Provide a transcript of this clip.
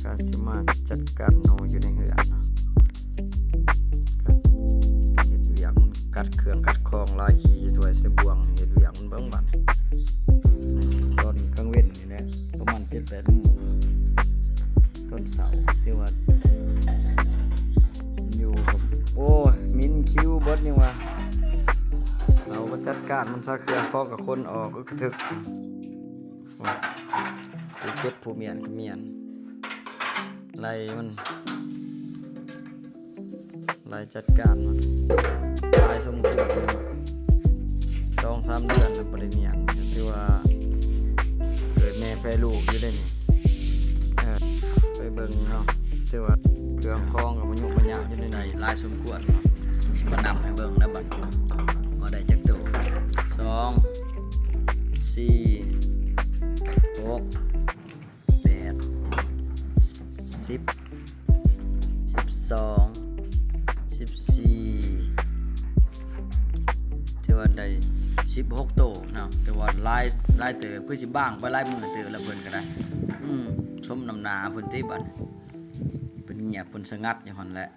ກະຊິມາຈັດການໜູຢູ່ໃນເຮືອນເນາະ ເຮັດວຽກ ມັນກັດເຄື່ອງກັດຂອງຫຼາຍ ຂີ້ໃສ່ຖ້ວຍໃສ່ບ່ວງ ເຮັດວຽກມັນເບິ່ງບັດນີ້ ຕອນກາງເວັນນີ້ແຫຼະ ປະມານເຈັດແປດໂມງຕອນເຊົ້າ ຖືວ່າຢູ່ກັບ ໂອ້ຍ ໝິ່ນຄິວເບິດຍັງວ່າ ເຮົາກໍຈັດການມັນຊະ ເຄື່ອງຂອງກໍຂົນອອກ ອຶກກະທຶກ ຜູ້ເກັບຜູ້ມ້ຽນກໍມ້ຽນ ໄລ່ມັນ ໄລ່ຈັດການມັນ ຫຼາຍສົມຄວນ ສອງສາມເດືອນແລ້ວບໍ່ໄດ້ມ້ຽນ ຖືວ່າເກີດແມ່ແຜ່ລູກຢູ່ເດ້ນີ້ ເອີ ໄປເບິ່ງເນາະ ຖືວ່າເຄື່ອງຂອງກໍມາຍຸມາຍະຢູ່ໃນນີ້ ຫຼາຍສົມຄວນ ຊິມານັບໃຫ້ເບິ່ງນະບັດ ວ່າໄດ້ຈັກໂຕ ສອງ ສີ່ ຫົກ ແປດ ສິບ ສິບສອງ ສິບສີ່ ຖືວ່າໄດ້ສິບຫົກໂຕເນາະ ຖືວ່າຫຼາຍ ຫຼາຍເຕີບ ຄືຊິບາງໄປຫຼາຍມື້ເຕີບແລ້ວເພິ່ນກໍໄດ້ ອືມ ສົມນ້ຳໜ້າເພິ່ນຕິບັດ ເພິ່ນງຽບເພິ່ນສະຫງັດຢູ່ຫັ້ນແຫຼະ.